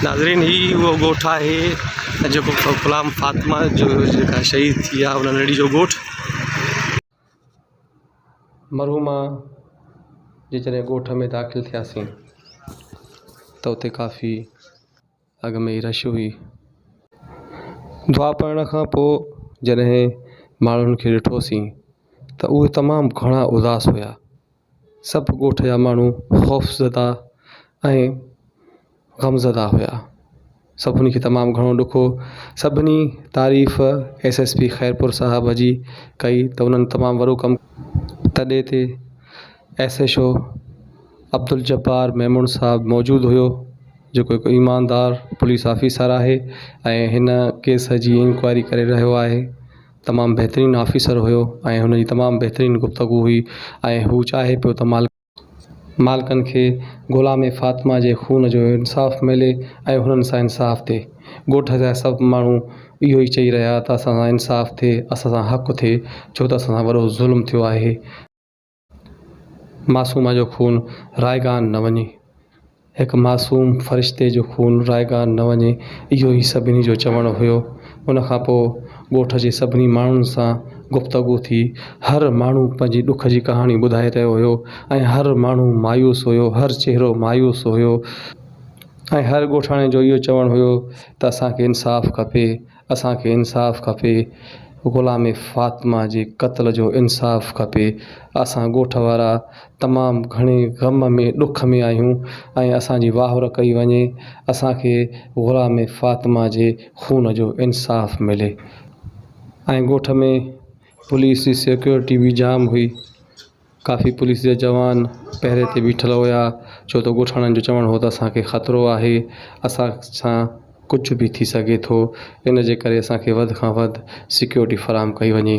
ناظرين هي اهو ڳوٺ آهي جيڪو غلام فاطمه جو جيڪا شهيد ٿي آهي ان نڙي جو ڳوٺ. مرحومه جي جڏهن ڳوٺ ۾ داخل ٿياسين ته اتي ڪافي اڳ ۾ ئي رش هئي. دعا پڙهڻ کان پوء جڏهن ماڻهن کي ڏٺوسين ته اهي تمام گهڻا اداس هيا. سڀ ڳوٺ جا ماڻهو خوفزده ۽ غمزده هيا. سڀني کي تمام گهڻو ڏک هو. سڀني تعريف ايس ايس پي خيرپور صاحب جي ڪئي ته انهن تمام وڏو ڪم تڏي تي S H O Abdul Jabbar Memon صاحب موجود هيو جيڪو هڪ ايماندار پوليس آفيسر آهي ۽ هن ڪيس جي انڪوائري ڪري رهيو آهي تمام بهترين آفيسر هيو ۽ هن جي تمام بهترين گفتگو هئي ۽ هو چاهي پيو ته مالڪن کي غلام فاطمه جي خون جو انصاف ملي ۽ هنن سان انصاف ٿئي ڳوٺ جا سڀ ماڻهو اهو ئي چئي رهيا ته اسان سان انصاف ٿئي اسان سان حق ٿئي ڇو ته اسان سان وڏو ظلم ٿيو آهي. معصومه جو خون رائگان نه وڃي. هڪ معصوم فرشتي جو خون رائگان نه وڃي اهو ئي سڀني جو چوڻ هيو. ان کان پوء ڳوٺ جي سڀني ماڻهن سان گفتگو ٿي. هر ماڻهو پنهنجي ڏک جي ڪهاڻي ٻڌائي رهيو هيو ۽ هر ماڻهو مايوس هيو، هر چهرو مايوس هيو ۽ هر ڳوٺاڻي جو اهو چوڻ هيو ته اسان کي انصاف کپي. اسان کي انصاف کپي غلام فاطمه جي قتل جو انصاف کپي اسان ڳوٺ وارا تمام گهڻي غم ۾ ڏک ۾ آهيون ۽ اسان جي واهر ڪئي وڃي اسان کي غلام فاطمه جي خون جو انصاف ملي ۽ ڳوٺ ۾ پوليس جي سيڪيورٽي به جام هئي. ڪافي پوليس جا جوان پهري تي بيٺل هيا ڇو ته ڳوٺاڻن جو چوڻ هو ته اسان کي خطرو آهي اسان سان ڪجهه به ٿي سگهي ٿو ان جي ڪري اسان کي وڌ کان وڌ سيڪيورٽي فراهم ڪئي وڃي.